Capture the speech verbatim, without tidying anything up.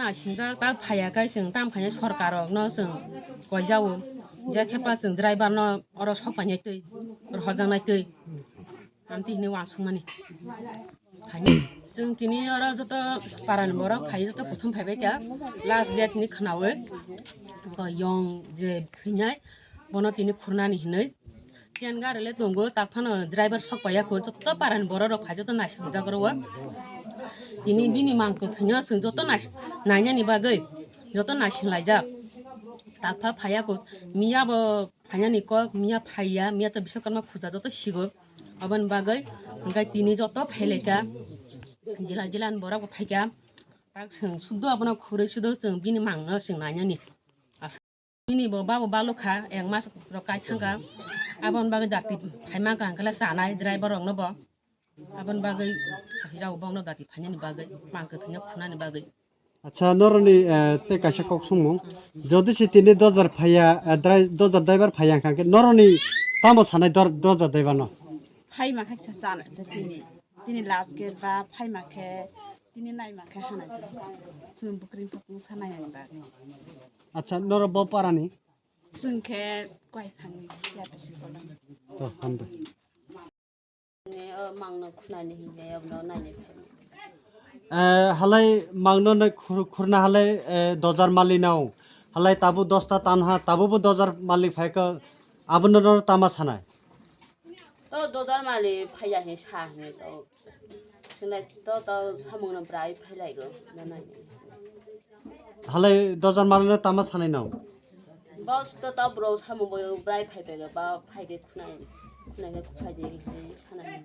Naisingkha ta phaiya khe chwng tamo khainai sorkar rokno chwng koijago, je khe pa chwng driver no oro sok painai twi, oro hojaknai twi, amtwi hinwi uansukmani. Chwng tini oro joto parani borok phai joto kuthum phaibai kha, last date ni khwnawi yong je thwinai bono tini khurnani hinwi. Chen gari le tongo, tak phano driver sok paiya kho, joto parani borok rok phai joto naising jak oro. Tini bini mang kwthwino chwng joto nais-, nainani bagwi joto naising laijak. Tak pha phaiya kho, miya bo phainani kok, miya phaiya, miya to Biswakarma puja joto sigo. Aboni bagwi hwnkhe tini joto phailaikha, jila jila ni borok bo phaikha. Tak chwng sudo abono khurwi sudo chwng bini mangno chwng nainani. Bini bo babo balukha, ek mas rok kai thangkha. Aboni bagwi dati phaima kaham khe chanai driver rokno bo. Aboni bagwi jao bongno dati phainani bagwi, mang kwthwino khunani bagwi. Acha, noroni, eh, tei kaisa kok songmung. Jodi se tini dojar phaiya, eh, drai-, dojar driver phaiya hwnkha khe noroni tamo sanai dor-, dojar driver no? Phaima khe sa chana tini. Tini last gate ba phaima khe tini naima khe hana di. Chwng bukring pukung sanai ani bagwi. Acha, noro bo parani? Chwng khe kwai phangni ya bisi kolam. To, hambai. Ni o mangno khunani hinwi abono naini phai. Eh, halai mangno nai khur-, khurna halai, eh, dojar mali nao. Halai tabu dosta tanha, tabu bo dojar mali phaikha, abono no tama sanai. To dojar mali phaiya hin sa hin to. Sunai to, to samung no brai phailaigo, nanai. Halai dojar mali no tama sanai nao. Bos to, to bro samung bo brai phaibai ba phaide khunai. Khunai khe phaide sanai.